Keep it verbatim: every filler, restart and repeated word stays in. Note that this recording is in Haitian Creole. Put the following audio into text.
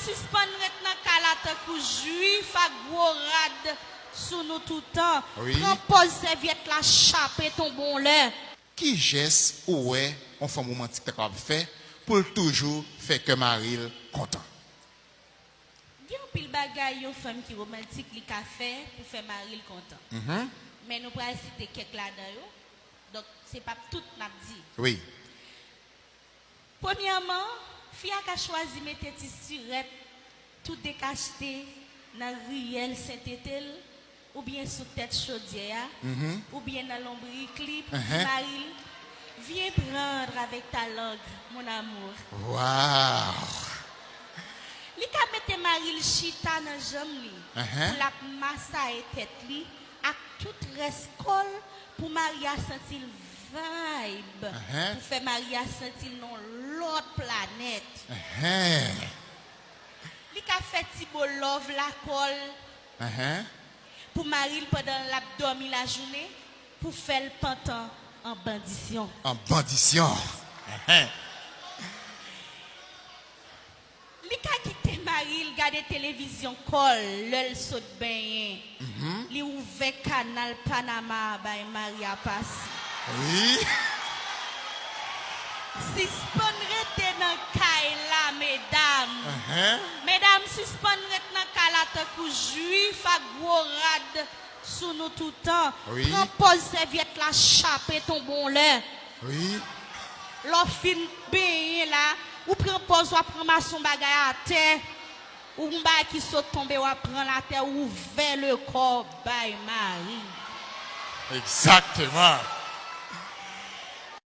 Sispann ret nan kay la tankou jwif ak gwo rad sou nou toutan. Wi. Pran pòz sèvyèt la chape tonbe w lè. Ki jès ou wè yon fanm womantik ta kapab fè pou l toujou fè kè mari l kontan? Gen anpil bagay yon fanm ki womantik li ka fè pou fè mari l kontan. Mhm. Men nou pral site kèk ladan yo. Donk, se p ap tout n ap di. Wi. Premyèman, fi a ka chwazi mete ti sirèt tou dekachte nan riyèl sentete l, oubyen sou tèt chodyè a, mhm, oubyen nan lonbrik li, pou di, mhm, mari l, "Viens prendre avec ta langue, mon amour." Waw! Li ka mete mari l chita nan janm li, mhm, pou l ap masaye tèt li ak tout rès kò l, pou mari a santi l vibe, mhm, pou fè mari a santi l nan yon lòt planèt. Mhm. Li ka fè ti bo love lakò l, mhm, pou mari l pandan l ap dòmi lajounen, pou fè l pantan an bandisyon. An bandisyon. Mhm. Li ka kite mari l gade televizyon kò l lè l sot benyen. Mhm. Li ouvè kanal Panama a bay mari a pase. Wi. Sispann rete nan kay la, medam. Mhm. Medam, sispann ret nan kay la tankou jwif ak gwo rad sou nou toutan. Wi. Pran pòz sèvyèt la chape tonbe w lè. Wi. Lè w fin benyen la, ou pran pòz w ap ranmase yon bagay atè, ou yon bagay ki sot tonbe, w ap pran l atè, ou ouvè lekò w bay mari. Egzakteman.